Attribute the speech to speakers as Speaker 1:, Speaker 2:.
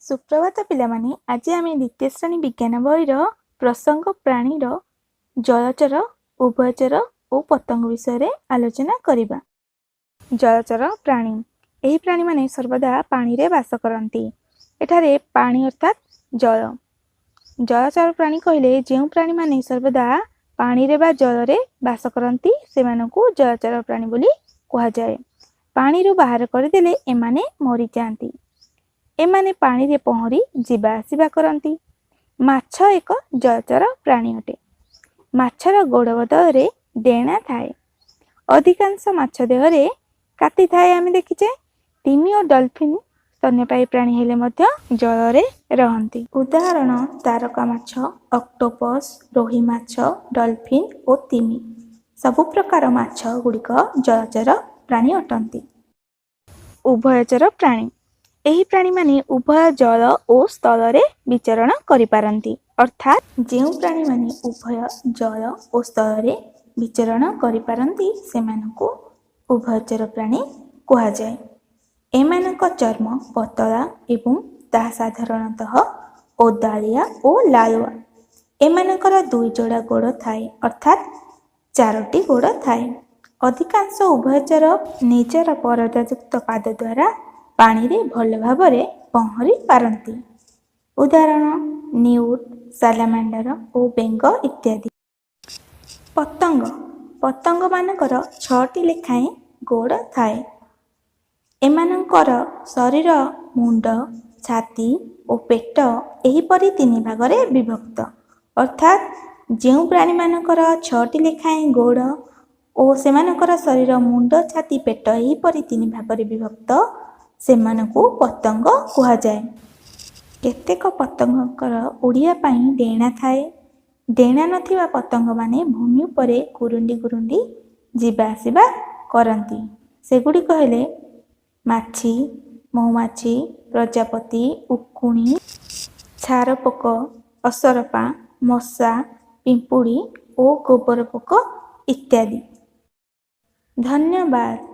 Speaker 1: ସୁପ୍ରଭାତ ପିଲାମାନେ। ଆଜି ଆମେ ଦ୍ୱିତୀୟ ଶ୍ରେଣୀ ବିଜ୍ଞାନ ବହିର ପ୍ରସଙ୍ଗ ପ୍ରାଣୀର ଜଳଚର, ଉଭୟଚର ଓ ପତଙ୍ଗ ବିଷୟରେ ଆଲୋଚନା କରିବା। ଜଳଚର ପ୍ରାଣୀ: ଏହି ପ୍ରାଣୀମାନେ ସର୍ବଦା ପାଣିରେ ବାସ କରନ୍ତି। ଏଠାରେ ପାଣି ଅର୍ଥାତ୍ ଜଳ। ଜଳଚର ପ୍ରାଣୀ କହିଲେ ଯେଉଁ ପ୍ରାଣୀମାନେ ସର୍ବଦା ପାଣିରେ ବା ଜଳରେ ବାସ କରନ୍ତି, ସେମାନଙ୍କୁ ଜଳଚର ପ୍ରାଣୀ ବୋଲି କୁହାଯାଏ। ପାଣିରୁ ବାହାର କରିଦେଲେ ଏମାନେ ମରିଯାଆନ୍ତି। ଏମାନେ ପାଣିରେ ପହଁରି ଯିବା ଆସିବା କରନ୍ତି। ମାଛ ଏକ ଜଳଚର ପ୍ରାଣୀ ଅଟେ। ମାଛର ଗୋଡ଼ ବଦଳରେ ଡେଣା ଥାଏ। ଅଧିକାଂଶ ମାଛ ଦେହରେ କାତି ଥାଏ, ଆମେ ଦେଖିଛେ। ତିମି ଓ ଡଲଫିନ୍ ସ୍ତନ୍ୟପାୟୀ ପ୍ରାଣୀ ହେଲେ ମଧ୍ୟ ଜଳରେ ରହନ୍ତି। ଉଦାହରଣ: ତାରକା ମାଛ, ଅକ୍ଟୋପସ୍, ରୋହି ମାଛ, ଡଲଫିନ୍ ଓ ତିମି। ସବୁ ପ୍ରକାର ମାଛ ଗୁଡ଼ିକ ଜଳଚର ପ୍ରାଣୀ ଅଟନ୍ତି। ଉଭୟଚର ପ୍ରାଣୀ: ଏହି ପ୍ରାଣୀମାନେ ଉଭୟ ଜଳ ଓ ସ୍ଥଳରେ ବିଚରଣ କରିପାରନ୍ତି। ଅର୍ଥାତ୍ ଯେଉଁ ପ୍ରାଣୀମାନେ ଉଭୟ ଜଳ ଓ ସ୍ଥଳରେ ବିଚରଣ କରିପାରନ୍ତି, ସେମାନଙ୍କୁ ଉଭୟଚର ପ୍ରାଣୀ କୁହାଯାଏ। ଏମାନଙ୍କ ଚର୍ମ ପତଳା ଏବଂ ତାହା ସାଧାରଣତଃ ଓଦାଳିଆ ଓ ଲାଳୁଆ। ଏମାନଙ୍କର ଦୁଇ ଯୋଡ଼ା ଗୋଡ଼ ଥାଏ, ଅର୍ଥାତ୍ ଚାରୋଟି ଗୋଡ଼ ଥାଏ। ଅଧିକାଂଶ ଉଭୟଚର ନିଜର ପରଦାଯୁକ୍ତ ପାଦ ଦ୍ୱାରା ପାଣିରେ ଭଲ ଭାବରେ ପହଁରି ପାରନ୍ତି। ଉଦାହରଣ: ନିଉଟ, ସାଲାମାଣ୍ଡର ଓ ବେଙ୍ଗ ଇତ୍ୟାଦି। ପତଙ୍ଗ: ପତଙ୍ଗମାନଙ୍କର ଛଅଟି ଲେଖାଏଁ ଗୋଡ଼ ଥାଏ। ଏମାନଙ୍କର ଶରୀର ମୁଣ୍ଡ, ଛାତି ଓ ପେଟ ଏହିପରି ତିନି ଭାଗରେ ବିଭକ୍ତ। ଅର୍ଥାତ୍ ଯେଉଁ ପ୍ରାଣୀମାନଙ୍କର ଛଅଟି ଲେଖାଏଁ ଗୋଡ଼ ଓ ସେମାନଙ୍କର ଶରୀର ମୁଣ୍ଡ, ଛାତି, ପେଟ ଏହିପରି ତିନି ଭାଗରେ ବିଭକ୍ତ, ସେମାନଙ୍କୁ ପତଙ୍ଗ କୁହାଯାଏ। କେତେକ ପତଙ୍ଗଙ୍କର ଉଡ଼ିବା ପାଇଁ ଡେଣା ଥାଏ। ଡେଣା ନଥିବା ପତଙ୍ଗମାନେ ଭୂମି ଉପରେ ଗୁରୁଣ୍ଡି ଗୁରୁଣ୍ଡି ଯିବା ଆସିବା କରନ୍ତି। ସେଗୁଡ଼ିକ ହେଲେ ମାଛି, ମହୁମାଛି, ପ୍ରଜାପତି, ଉକୁଣି, ଛାରପୋକ, ଅସରପା, ମଶା, ପିମ୍ପୁଡ଼ି ଓ ଗୋବର ପୋକ ଇତ୍ୟାଦି। ଧନ୍ୟବାଦ।